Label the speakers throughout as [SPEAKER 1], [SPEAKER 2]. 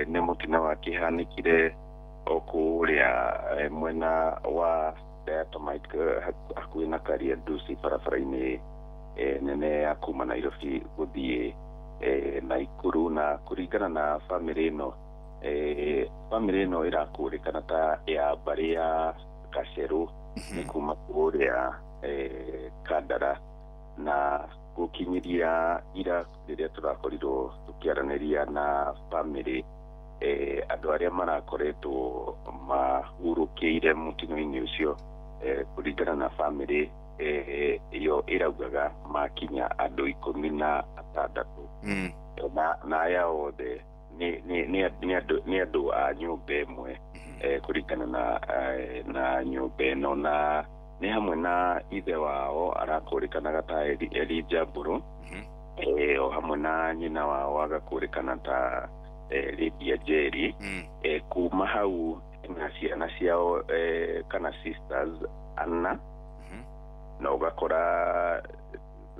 [SPEAKER 1] Nĩ mũtino wakĩhanĩkire o kũrĩa mwena wa Diatomite, hakuhĩ na Kariandusi, barabara-inĩ nene ya kuma Nairobi gũthiĩ Naikuru. Na kũringana na bamĩrĩ ĩno, bamĩrĩ ĩno ĩrakũrĩkana ta ya mbarĩ ya Gacerũ, nĩ kuma kũrĩa Kandara. Na gũkinyĩria ira rĩrĩa tũrakorirwo tũkĩaranĩria na bamĩrĩ, andũ arĩa marakoretwo mahurũkĩire mũtino-inĩ ũcio, kũringana na bamĩrĩ ĩyo ĩraugaga makinya andũ 16. Na aya othe nĩ andũ a nyũmba ĩmwe, kũringana na nyũmba ĩno, na nĩ hamwe na ithe wao arakũrĩkanaga ta Elijah Mbũrũ, o hamwe na nyina wao agakũrĩkana ta Lydia Njeri. Kuma hau na ciana ciao, kana sisters ana. Na ũgakora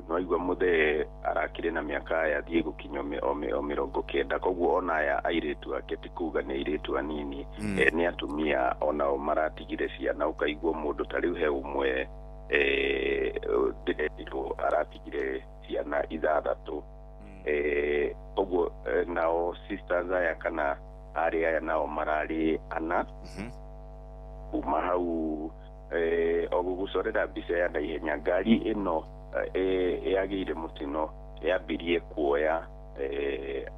[SPEAKER 1] no igua mũthee arakĩrĩ na mĩaka yathiĩ gũkinya o 90, koguo ona aya airĩtu ake ti kuga nĩ airĩtu anini. Nĩ atumia onao maratigire ciana, ũkaigua mũndũ ta rĩu he ũmwe ndĩretirwo aratigire ciana 6. Ũguo nao sisters aya kana arĩ aya nao mararĩ ana. Kuma hau, o gũgũcorera mbica ya naihenya, ngari ĩno yagĩire mũtino yambirie kuoya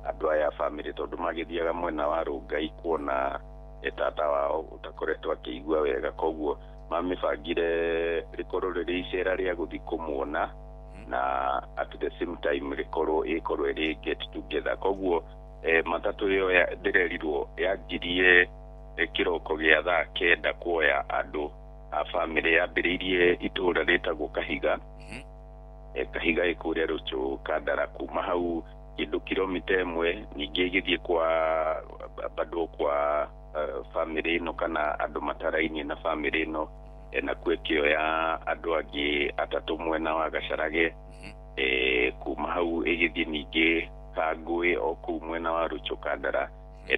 [SPEAKER 1] andũ aya bamĩrĩ tondũ magĩthiaga mwena wa Rũngai kuona tata wao ũtakoretwo akĩigua wega, koguo mamĩbangire rĩkorwo rĩrĩ icera rĩa gũthiĩ kũmuona na at the same time rĩkorwo ĩkorwo ĩrĩ get together. Koguo matatũ ĩyo ndĩrerirwo yanjirie kĩroko gĩa thaa 9 kuoya andũ a bamĩrĩ. Yambĩrĩirie itũũra rĩtagwo Kahiga, Kahiga ĩ kũrĩa Rũchũ Kandara. Kuma hau kĩndũ kilomita 1 ningĩ ĩgĩthiĩ kwa bado kwa bamĩrĩ ĩno kana andũ matarainie na bamĩrĩ ĩno, nakuo ĩkĩoya andũ angĩ atatũ mwena wa Gacarage. Kuma hau ĩgĩthiĩ ningĩ Kangũĩ o kũu mwena wa Rũchũ Kandara,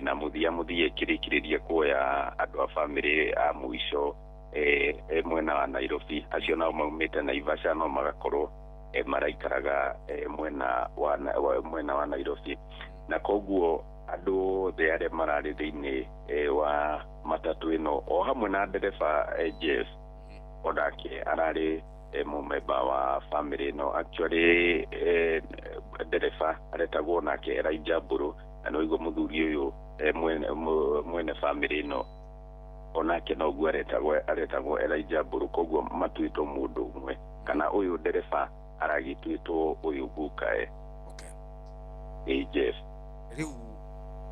[SPEAKER 1] na mũthia mũthia ĩkĩrĩkĩrĩria kuoya andũ a bamĩrĩ a mũico mwena wa Nairobi. Acio nao maumĩte Naivasha no magakorwo maraikaraga mwena wa Nairobi. Na koguo andũ othe arĩa mararĩ thĩinĩ wa matatũ ĩno o hamwe na ndereba, Jeff, onake ararĩ mũmemba wa bamĩrĩ ĩno. Actually, ndereba aretagwo nake Elijah Mbũrũ, na nĩwaigua mũthuri ũyũ mwene bamĩrĩ ĩno onake noguo aretagwo Elijah Mbũrũ. Koguo matuĩtwo mũndũ ũmwe, kana ũyũ ndereba aragĩtuĩtwo ũyũ gukae. Ĩ Jeff.
[SPEAKER 2] Rĩu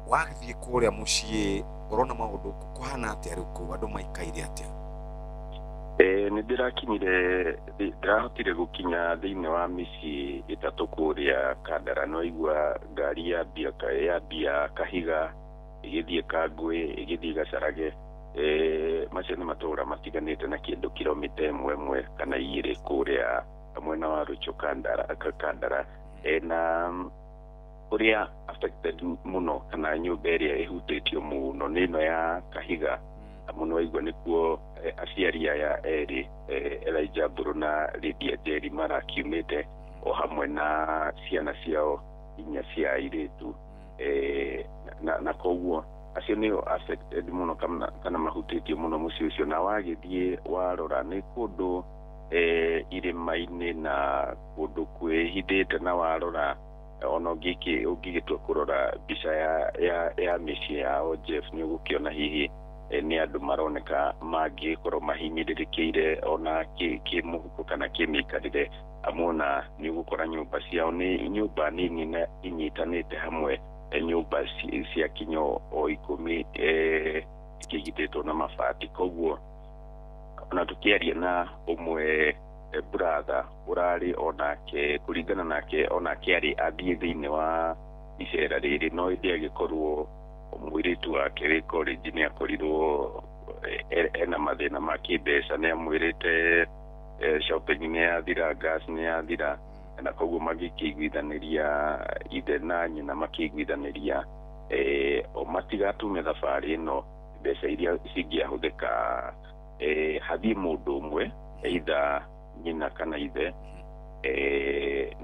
[SPEAKER 2] wathiĩ kũrĩa mũciĩ ũrona maũndũ kũhana atĩa? Rĩu kũu andũ maikaire atĩa?
[SPEAKER 1] Nĩ ndĩrakinyire, ndĩrahotire gũkinya thĩinĩ wa mĩciĩ 3 kũrĩa Kandara. No igua ngari yambia Kahiga, ĩgĩthiĩ Kangũĩ, ĩgĩthiĩ Gacarage. Macio nĩ matũũra matiganĩte na kĩndũ kilomita 1 ĩmwe kana 2 kũrĩa mwena wa Rũchũ Kandara. Na ũrĩa affected mũno kana nyũmba ĩrĩa ĩhutĩtio mũno nĩ ĩno ya Kahiga mũno, waigua nĩkuo aciari aya erĩ, Elijah Mbũrũ na Lydia Njeri, marakiumĩte o hamwe na ciana ciao 4 cia airĩtu. Na koguo acio nĩo affected mũno kana mahutĩtio mũno mũciĩ ũcio. Na wagĩthiĩ warora nĩ kũndũ irĩma-inĩ na kũndũ kwĩhithĩte, na warora ona ũngĩgĩtua kũrora mbica ya mĩciĩ yao, Jeff, nĩ ũgũkĩona hihi nĩ andũ maroneka mangĩkorwo mahinyĩrĩrĩkĩire ona kĩmũhuko kana kĩmĩikarĩre. Amona nĩ ũgũkora nyũmba ciao nĩ nyũmba nini na inyitanĩte hamwe, nyũmba cia kinya o 10, cikĩgitĩtwo na mabati. Koguo ona tũkĩaria na ũmwe, brother ũrarĩ onake, kũringana nake onake arĩ athiĩ thĩinĩ wa icera rĩrĩ, no ĩndĩ agĩkorwo mũirĩtu wake wĩ college nĩ akorirwo ena mathĩna ma kĩmbeca, nĩ amwĩrĩte shopping nĩ yathira, gas nĩ yathira, na koguo magĩkĩiguithanĩria, ithe na nyina makĩiguithanĩria. matigatume thabarĩ ĩno mbeca iria cingĩahũthĩka hathiĩ mũndũ ũmwe either nyina kana ithe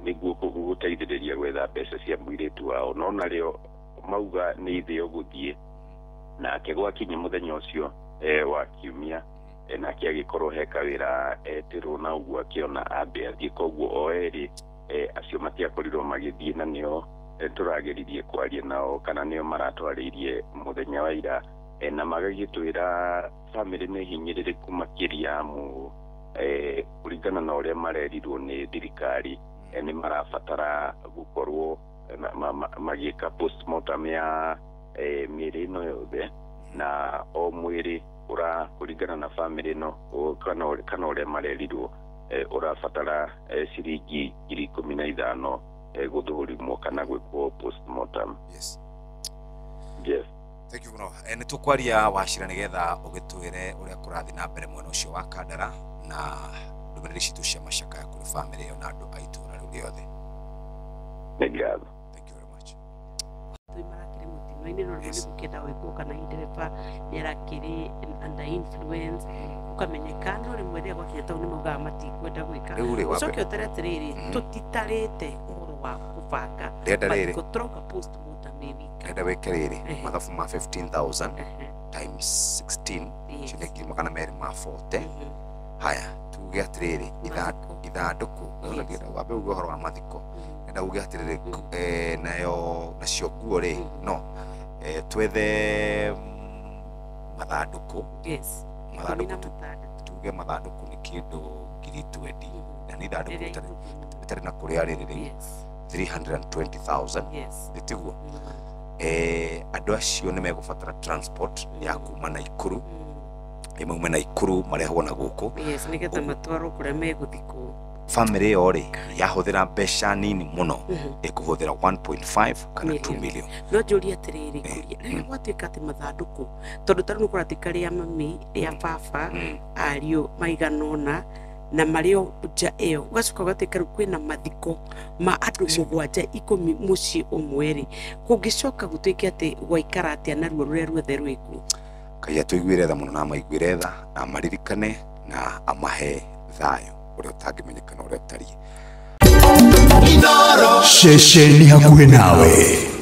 [SPEAKER 1] nĩguo gũteithĩrĩria gwetha mbeca cia mũirĩtu wao no narĩo mauga nĩ ithe ũgũthiĩ nake gwakinya mũthenya ũcio wa kiumia nake agĩkorwo he kawĩra etĩrwo na ũguo akĩona ambe athiĩ koguo o erĩ acio matiakorirwo magĩthiĩ na nĩo tũrageririe kwaria nao kana nĩo maratwarĩirie mũthenya wa ira na magagĩtwĩra bamĩrĩ nĩ hinyĩrĩrĩku makĩria amu kũringana na ũrĩa marerirwo nĩ thirikari nĩ marabatara gũkorwo magĩka postmortem ya mĩĩrĩ ĩno yothe na o mwĩrĩ ũra kũringana na bamĩrĩ ĩno kana ũrĩa marerirwo ũrabatara ciringi 15,000 gũthũrimwo kana gwĩkwo postmortem.
[SPEAKER 2] Yes.
[SPEAKER 1] Yes.
[SPEAKER 2] Thank you mũno. Nĩ tũkwaria Wachira nĩgetha ũgĩtwĩre ũrĩa kũrathiĩ na mbere mwena ũcio wa Kandara na ndũmĩrĩri citũ cia macakaya kũrĩ bamĩrĩ ĩyo na andũ a itũũra rĩu rĩothe.
[SPEAKER 1] Nĩ ngatho.
[SPEAKER 2] Thank you very much.
[SPEAKER 3] Marakĩrĩ mũtino-inĩ no nĩ gũkĩenda gwĩkwo kana ndereba nĩarakĩrĩ under influence ũkamenyeka no rĩmwe rĩrĩa gwakinya tau nĩ maugaga matikwenda gwĩka ũcoke ũtare atĩrĩrĩ tũtitarĩte ũhoro wa kũbanga mathiko tũrauga postmortem ĩ wika
[SPEAKER 2] ndĩrenda wĩke rĩrĩ mathabu ma 15,000 times 16 ciringi 240. Haya tuge atĩrĩrĩ ithandũkũ wambe uge ũhoro wa mathiko ndĩrenda uge atĩrĩrĩ nayo nacio nguo rĩ no twethe mathandũkũ.
[SPEAKER 3] Yes.
[SPEAKER 2] Mathandũkũ tuge mathandũkũ nĩ kĩndũ 20,000 na nĩ ithandũkũ rĩtarĩ na kũrĩa rĩrĩ rĩu 320,000.
[SPEAKER 3] Yes.
[SPEAKER 2] Nĩtiguo andũ acio nĩ megũbatara transport ya kuma Naikuru maume Naikuru marehwo na gũkũ.
[SPEAKER 3] Yes, nĩgetha matwarwo kũrĩa megũthikwo.
[SPEAKER 2] Bamĩrĩ ĩyo rĩ yahũthĩra mbeca nini mũno ĩkũhũthĩra 1.5 kana 2 million.
[SPEAKER 3] No njũrie atĩrĩrĩ kũria rĩrĩa gwatuĩka atĩ mathandũkũ tondũ tarĩu nĩ kũratuĩka rĩa mami rĩa baba ariũ maigana ũna na marĩ o nja ĩyo ũgacoka ũgatuĩka rĩu kwĩna mathiko ma andũ 7 10 mũciĩ ũmwe rĩ kũngĩcoka gũtuĩke atĩ gwaikara atĩa na ruo rũrĩa ruothe rwĩkuo.
[SPEAKER 2] Ngai atũiguĩre tha mũno na amaiguĩre tha na amaririkane na amahe thayũ ũrĩa ũtangĩmenyekana ũrĩa ũtariĩ.
[SPEAKER 4] Ceceni hakuhĩ nawe.